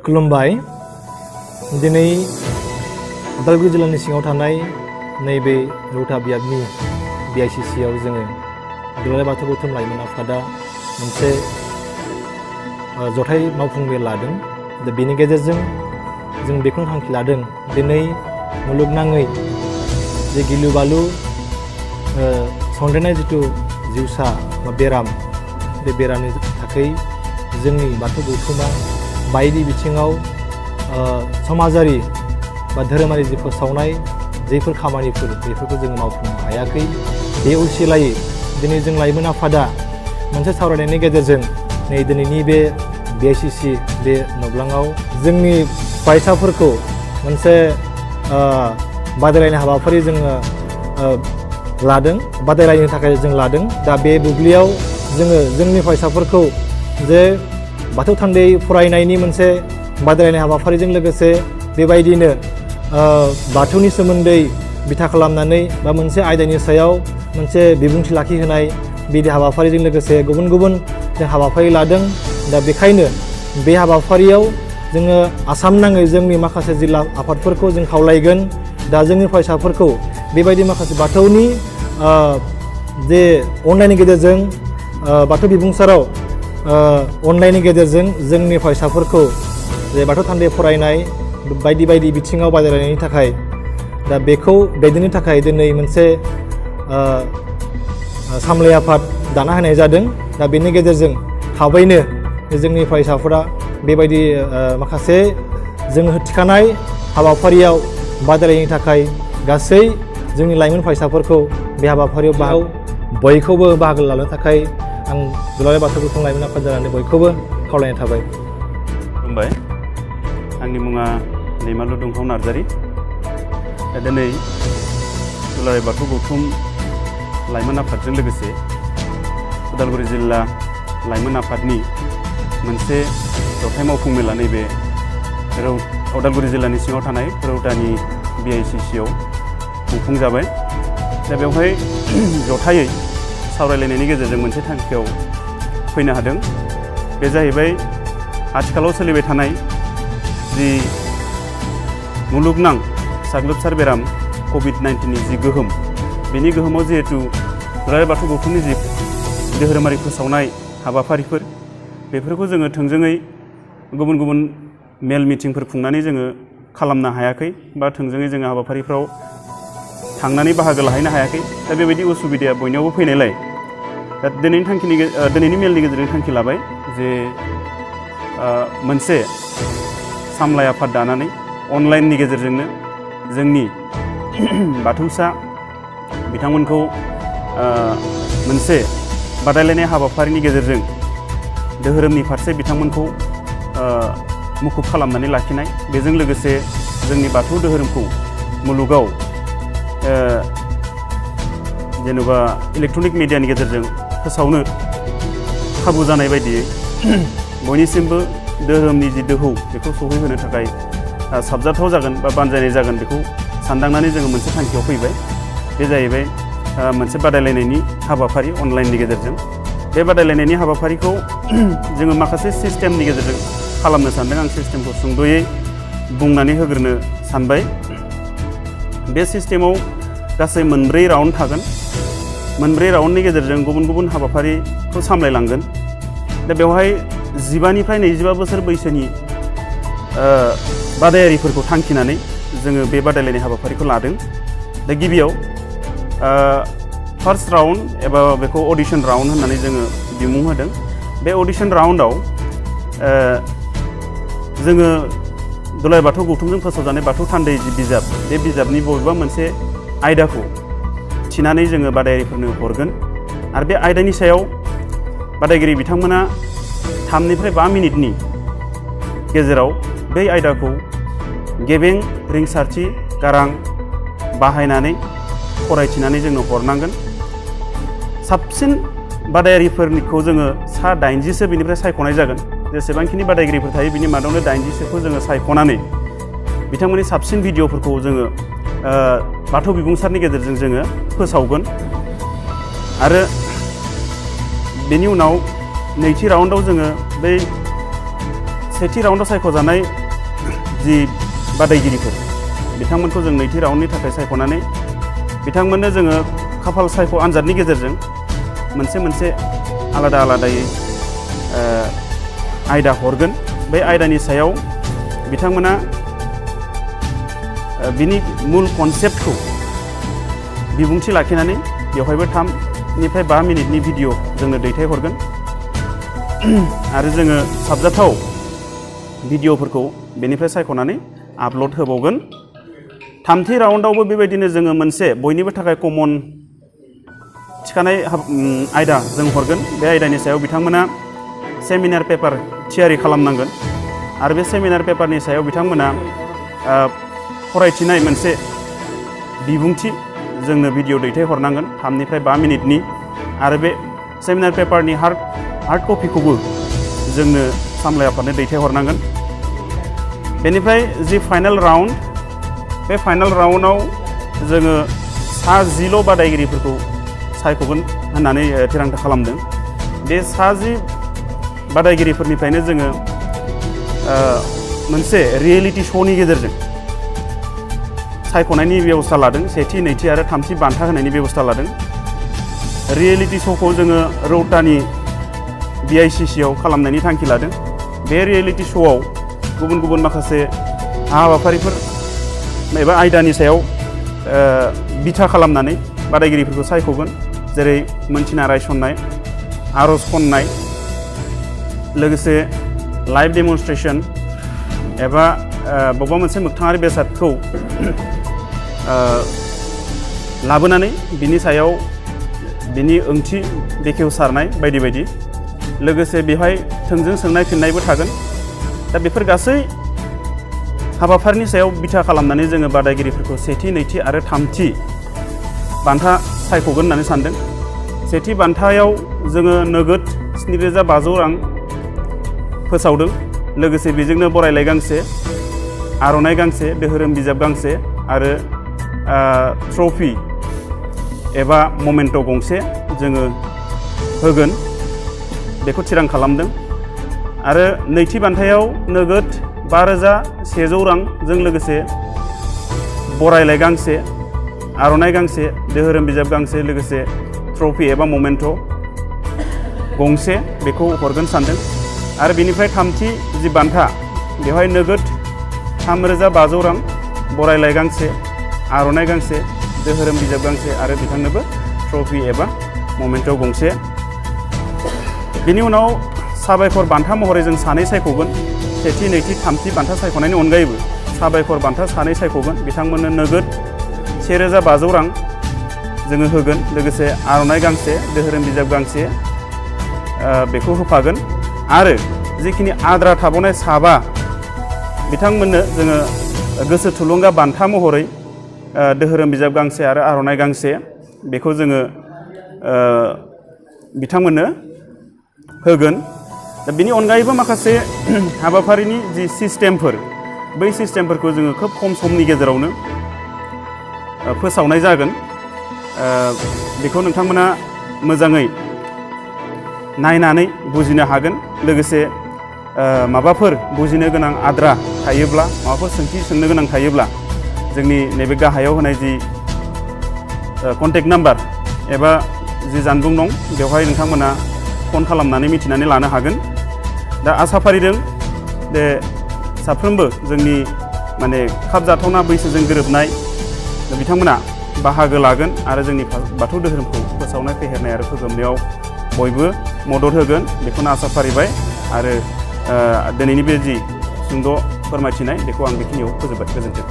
खुलुमबाय दिनै उदालगुरि जिल्लानि सिङाव थानाय नैबे रौता बियाबनि BICC आव जोङो दुलाराय बाथौ गौथुम लाइमोन आफादा मोनसे जथाय मावफुं मेल लादों। दा बेनि गेजेरजों जों बेखौनो थांखि लादों दिनै मुलुगनाङै जे गिलु बालु सन्देरनाय जिथु जिउसा बा बेराम बे बेरामनि थाखाय जोंनि बाथौ गौथुमा बायदि बिथिङाव समाजारि बा धोरोमारि जि फोसावनाय जेफोर खामानिफोर बेफोरखौ जों मावफुंनो हायाखै। बे उसिलायै दिनै जों लाइमोन आफादा मोनसे सावरायनायनि गेजेरजों नै दिनैनि बे BICC बे नब्लाङाव जोंनि फरायसाफोरखौ मोनसे बादायलायनाय हाबाफारि जोङो लादों, बादायलायनो थाखाय जों लादों। दा बे बुब्लियाव जोङो जोंनि फरायसाफोरखौ जे बाथौ थान्दै फरायनायनि मोनसे बादायलायनाय हाबाफारिजों लोगोसे बेबायदिनो बाथौनि सोमोन्दै बिथा खालामनानै बा मोनसे आयदानि सायाव मोनसे बिबुंथि लाखिहोनाय बिदि हाबाफारिजों लोगोसे गुबुन गुबुन जों हाबाफारि लादों। दा बेखायनो बे हाबाफारियाव जोङो आसाम नाङै जोंनि माखासे जिल्ला आफादफोरखौ जों खावलायगोन। दा जोंनि फरायसाफोरखौ बेबायदि माखासे बाथौनि जे अनलाइननि गेजेरजों बाथौ बिबुंसाराव अनलाइननि गेजेरजों जोंनि फरायसाफोरखौ जे बाथौ थान्दै फरायनाय बायदि बायदि बिथिङाव बादायलायनायनि थाखाय दा बेखौ दैदेननो थाखाय दिनै मोनसे सामलाय आफाद दाना होनाय जादों। दा बेनि गेजेरजों थाबैनो जोंनि फरायसाफोरा बेबायदि माखासे जों थिखानाय हाबाफारियाव बादायलायनो थाखाय गासै जोंनि लाइमोन फरायसाफोरखौ बे हाबाफारियाव बयखौबो बाहागो लानो थाखाय आं दुलाराय बाथौ गौथुम लाइमोन आफाद जानानै बयखौबो खावलायनाय थाबाय। खुलुमबाय, आंनि मुङा दैमालु दुंहाव नार्जारि। दिनै दुलाराय बाथौ गौथुम लाइमोन आफादजों लोगोसे उदालगुरि जिल्ला लाइमोन आफादनि मोनसे जथाय मावफुं मेला नैबे उदालगुरि जिल्लानि सिङाव थानाय रौतानि BICC आव खुंफुंजाबाय। दा बेवहाय जथायै सावरायलायनायनि गेजेरजों मोनसे थांखियाव फैनो हादों। बे जाहैबाय आथिखालाव सोलिबाय थानाय जि मुलुगनां साग्लोबसार बेराम COVID-19 नि जि गोहोम, बेनि गोहोमाव जिहेतु दुलाराय बाथौ गौथुमनि जि धोरोमारि फोसावनाय हाबाफारिफोर बेफोरखौ जोङो थोंजोङै गुबुन गुबुन मेल मिटिंफोर खुंनानै जोङो खालामनो हायाखै बा थोंजोङै जोङो हाबाफारिफ्राव थांनानै बाहागो लाहैनो हायाखै। दा बेबायदि उसुबिदाया बयनियावबो फैनायलाय दा दिनैनि मेलनि गेजेरजों थांखि लाबाय जे मोनसे सामलाय आफाद दानानै अनलाइननि गेजेरजोंनो जोंनि बाथौसा बिथांमोनखौ मोनसे बादायलायनाय हाबाफारिनि गेजेरजों धोरोमनि फारसे बिथांमोनखौ मुखुब खालामनानै लाखिनाय, बेजों लोगोसे जोंनि बाथौ धोरोमखौ मुलुगाव जेनेबा इलेक्ट्रनिक मिडियानि गेजेरजों फोसावनो खाबु जानाय बायदियै बयनिसिमबो धोरोमनि जि दोहौ बेखौ सहैहोनो थाखाय साबजाथाव जागोन बा बानजायनाय जागोन बेखौ सानदांनानै जोङो मोनसे थांखियाव फैबाय। बे जाहैबाय मोनसे बादायलायनायनि हाबाफारि अनलाइननि गेजेरजों। बे बादायलायनायनि हाबाफारिखौ जोङो माखासे सिस्टेमनि गेजेरजों खालामनो सानदों। आं सिस्टेमखौ सुंद'यै बुंनानै होग्रोनो सानबाय। बे सिस्टेमाव गासै 4 राउन्ड थागोन। 4 राउन्डनि गेजेरजों गुबुन गुबुन हाबाफारिखौ सामलायलांगोन। दा बेवहाय 15 निफ्राय 25 बोसोर बैसोनि बादायारिफोरखौ थांखिनानै जोङो बे बादायलायनाय हाबाफारिखौ लादों। दा गिबियाव फार्स्ट राउन्ड एबा बेखौ अडिशन राउन्ड होननानै जोङो बिमुं होदों। बे अडिशन राउन्डआव जोङो दुलाराय बाथौ गौथुमजों फोसावजानाय बाथौ थान्दै जि बिजाब, बे बिजाबनि बबेबा मोनसे आयदाखौ थिनानै जोङो बादायारिफोरनो हरगोन। आरो बे आयदानि सायाव बादायगिरि बिथांमोना 3 निफ्राय 5 मिनिटनि गेजेराव बै आयदाखौ गेबें रिंसारथि गारां बाहायनानै फरायथिनानै जोंनो हरनांगोन। साबसिन बादायारिफोरखौ जोङो सा 80सो बिनिफ्राय सायख'नाय जागोन। जेसेबांखिनि बादायगिरिफोर थायो बिनि मादावनो 80सोखौ जोङो सायख'नानै बिथांमोननि साबसिन भिडिअ'फोरखौ जोङो बाथौ बिबुंसारनि गेजेरजों जोङो फोसावगोन। आरो बेनि उनाव नैथि राउन्डआव जोङो बै सेथि राउन्डआव सायख'जानाय जि बादायगिरिफोर बिथांमोनखौ जों नैथि राउन्डनि थाखाय सायख'नानै बिथांमोननो जोङो खाफाल सायख' आनजादनि गेजेरजों मोनसे आलादा आलादायै आयदा हरगोन। बे आयदानि सायाव बिथांमोना बिनि मुल कनसेप्टखौ बिबुंथि लाखिनानै बेवहायबो 3 निफ्राय 5 मिनिटनि भिडिअ जोंनो दैथायहरगोन आरो जोङो साबजाथाव भिडिअफोरखौ बेनिफ्राय सायख'नानै आपल'ड होबावगोन। थामथि राउन्डआवबो बेबायदिनो जोङो मोनसे बयनिबो थाखाय कमन थिखानाय आयदा जों हरगोन। बे आयदानि सायाव बिथांमोना सेमिनार पेपार थियारि खालामनांगोन आरो बे सेमिनार पेपारनि सायाव बिथांमोना फरायथिनाय मोनसे बिबुंथि जोंनो भिडिअ दैथायहरनांगोन 3 निफ्राय 5 मिनिटनि आरो बे सेमिनार पेपारनि हार्ड कपिखौबो जोंनो सामलाय आफादनो दैथायहरनांगोन। बेनिफ्राय जि फाइनाल राउन्ड, बे फाइनाल राउन्डआव जोङो 10 बादायगिरिफोरखौ सायख'गोन होननानै थिरांथा खालामदों। बे 10 बादायगिरिफोरनिफ्रायनो जोङो मोनसे रियेलिटि श'नि गेजेरजों सायख'नायनि बेबस्था लादों। सेथि, नैथि आरो थामथि बान्था होनायनि बेबस्था लादों। रियेलिटि श'खौ जोङो रौतानि BICCआव खालामनायनि थांखि लादों। बे रियेलिटि श'आव गुबुन गुबुन माखासे हाबाफारिफोर एबा आयदानि सायाव बिथा खालामनानै बादायगिरिफोरखौ सायख'गोन। जेरै मोनथिना रायसननाय, आर'ज खन्नाय, लोगोसे लाइभ डेमनस्ट्रेसन एबा बबेबा मोनसे मोगथाङारि बेसादखौ लाबोनानै बिनि सायाव बिनि ओंथि बेखेवसारनाय बायदि बायदि। लोगोसे बेवहाय थोंजों सोंनाय फिन्नायबो थागोन। दा बेफोर गासै हाबाफारिनि सायाव बिथा खालामनानै जोङो बादायगिरिफोरखौ सेथि, नैथि आरो थामथि बान्था सायख'गोन होननानै सानदों। सेथि बान्थायाव जोङो नोगोद 7,500 रां फोसावदों। लोगोसे बेजोंनो बरायलाइ गांसे, आर'नाइ गांसे, दोहोरोम बिजाब गांसे आरो ट्रफि एबा ममेन्ट' गंसे जोङो होगोन, बेखौ थिरां खालामदों। आरो नैथि बान्थायाव नोगोद 5,100 रांजों लोगोसे बरायलाइ गांसे, आर'नाइ गांसे, दोहोरोम बिजाब गांसे, लोगोसे ट्रफि एबा ममेन्ट' गंसे बेखौ हरगोन सानदों। आरो बेनिफ्राय थामथि जि बान्था, बेवहाय नोगोद 3,500 रां, बरायलाइ गांसे, आर'नाइ गांसे, दोहोरोम बिजाब गांसे आरो बिथांनोबो ट्रफि एबा ममेन्ट' गंसे। बेनि उनाव साबायखर बान्था महरै जों 2 सायख'गोन। सेथि, नैथि, थामथि बान्था सायख'नायनि अनगायैबो साबायखर बान्था 2 सायख'गोन। बिथांमोननो नोगोद 1,500 रां जोङो होगोन। लोगोसे आर'नाइ गांसे, दोहोरोम बिजाब गांसे बेखौ होफागोन। आरो जिखिनि आद्रा थाबावनाय 7 बिथांमोननो जोङो गोसो थुलुंगा बान्था महरै दोहोरोम बिजाब गांसे आरो आर'नाइ गांसे बेखौ जोङो बिथांमोननो होगोन। दा बेनि अनगायैबो माखासे हाबाफारिनि जि सिस्टेमफोर, बै सिस्टेमफोरखौ जोङो खोब खम समनि गेजेरावनो फोसावनाय जागोन। बेखौ नोंथांमोना मोजाङै नायनानै बुजिनो हागोन। लोगोसे माबाफोर बुजिनो गोनां आद्रा थायोब्ला, माबाफोर सोंथि सोंनो गोनां थायोब्ला जोंनि नैबे गाहायाव होनाय जि कन्टेक्ट नाम्बार एबा जि जानबुं दं, बेवहाय नोंथांमोना फन खालामनानै मिथिनानै लानो हागोन। दा आसा फारिदों जे साफ्रोमबो जोंनि खाब जाथावना बैसोजों गोरोबनाय बिथांमोना बाहागो लागोन आरो जोंनि बाथौ धोरोमखौ फोसावनाय, फेहेरनाय आरो फोजोबनायाव बयबो मदद होगोन, बेखौनो आसा फारिबाय। आरो दिनैनि बे जि सुंद' फोरमायथिनाय बेखौ आं बेखिनियाव फोजोबबाय। गोजोन्थों।